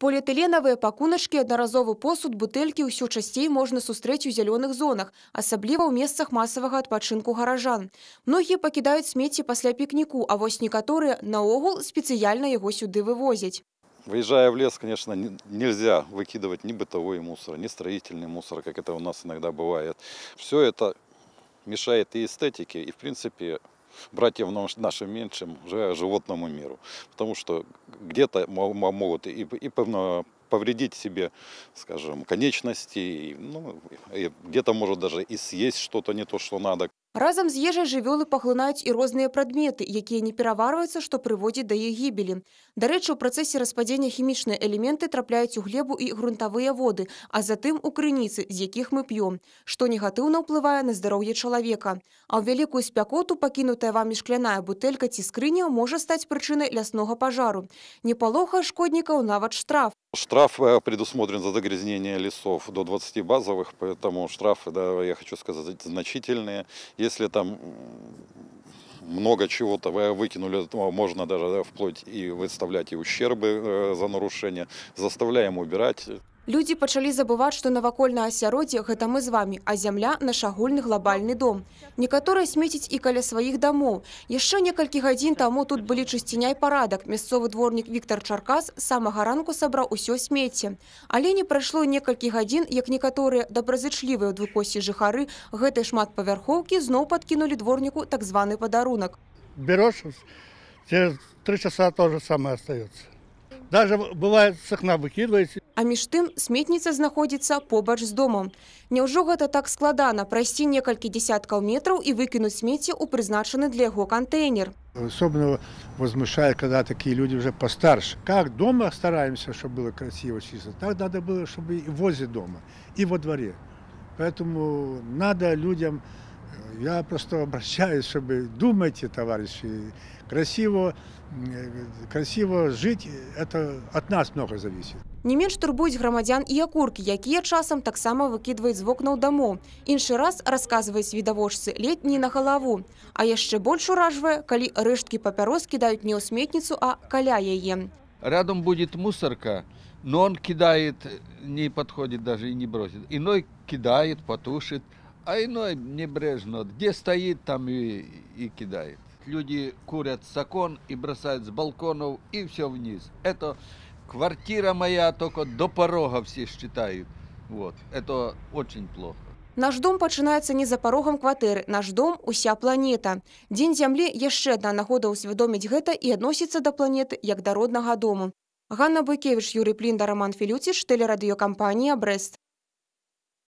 Поліэтыленавыя пакуначкі, аднаразовы посуд, бутэлькі ўсё часцей можна сустрэць у зялёных зонах, асабліва ў месцах масавага адпачынку гараджан. Многія пакідаюць смецце пасля пікніку, а вось некаторыя наогул спецыяльна яго сюды вывозяць. Выезжая в лес, конечно, нельзя выкидывать ни бытовой мусор, ни строительный мусор, как это у нас иногда бывает. Все это мешает и эстетике, и, в принципе, братьям нашим меньшим, уже животному миру. Потому что где-то могут и повредить себе, скажем, конечности, и, ну, и где-то может даже и съесть что-то не то, что надо. Разам з ежай жывёлы паглынаюць і розныя прадметы, якія не пераварваюцца, што прыводзіць да іх гібелі. Дарэчы, у працэсе распадзення хімічныя элементы трапляюць у глебу і грунтавыя воды, а затым у крыніцы, з якіх мы п'ём, што негатыўна ўплывае на здароўе чалавека. А ў вялікую спякоту пакінутая вамі шкляная бутэлька ці скрыня можа стаць прычынай ляснога пажару. Не палохае шкоднікаў нават штраф. Штраф предусмотрен за загрязнение лесов до 20 базовых, поэтому штрафы, да, я хочу сказать, значительные. Если там много чего-то вы выкинули, то можно даже, да, вплоть и выставлять и ущербы за нарушение. Заставляем убирать. Людзі пачалі забываць, што навакольнае асяроддзе — гэта мы з вамі, а зямля — наш агульны глобальны дом. Некаторыя смецяць і каля сваіх дамоў. Яшчэ некалькі гадзін таму тут былі чысціня і парадак. Мясцовы дворнік Віктар Чаркас з самага ранку сабраў усё смецце. Але не прайшло некалькі гадзін, як некаторыя добразычлівыя ў двукоссі жыхары гэтай шматпавярхоўкі зноў падкінулі дворніку так званы падарунак. Берешь, через 3 часа то же самое остается. Даже бывает, с окна выкидываете. А між тым сметніца знаходзіцца побач з домам. Няўжо гэта так складана — прайсці некалькі дзесяткаў метраў і выкінуць смецце ў прызначаны для яго кантэйнер? Особенно возмущает, когда такие люди уже постарше. Как дома стараемся, чтобы было красиво, чисто, так надо было, чтобы и возле дома, и во дворе. Поэтому надо людям, я просто обращаюсь, чтобы думайте, товарищи, красиво, красиво жить, это от нас много зависит. Не менш турбуюць грамадзян і акуркі, якія часам таксама выкідваюць з вокнаў дамоў. Іншы раз, расказваюць відавочцы, ледзь не на галаву. А яшчэ больш уражвае, калі рэшткі папярос кідаюць не ў сметніцу, а каля яе. Рядом будет мусорка, но он кидает, не подходит даже и не бросит. Иной кидает, потушит, а иной небрежно. Где стоит, там и кидает. Люди курят с окон и бросают с балконов, и все вниз. Это квартира моя, только до порога все считают. Вот. Это очень плохо. Наш дом пачынаецца не за парогам кватэры. Наш дом — уся планета. Дзень зямлі — яшчэ адна нагода ўсвядоміць гэта і адносіцца да планеты як да роднага дому. Ганна Буйкевіч, Юрый Плінда, Раман Філюціч, тэлерадыёкампанія «Брэст».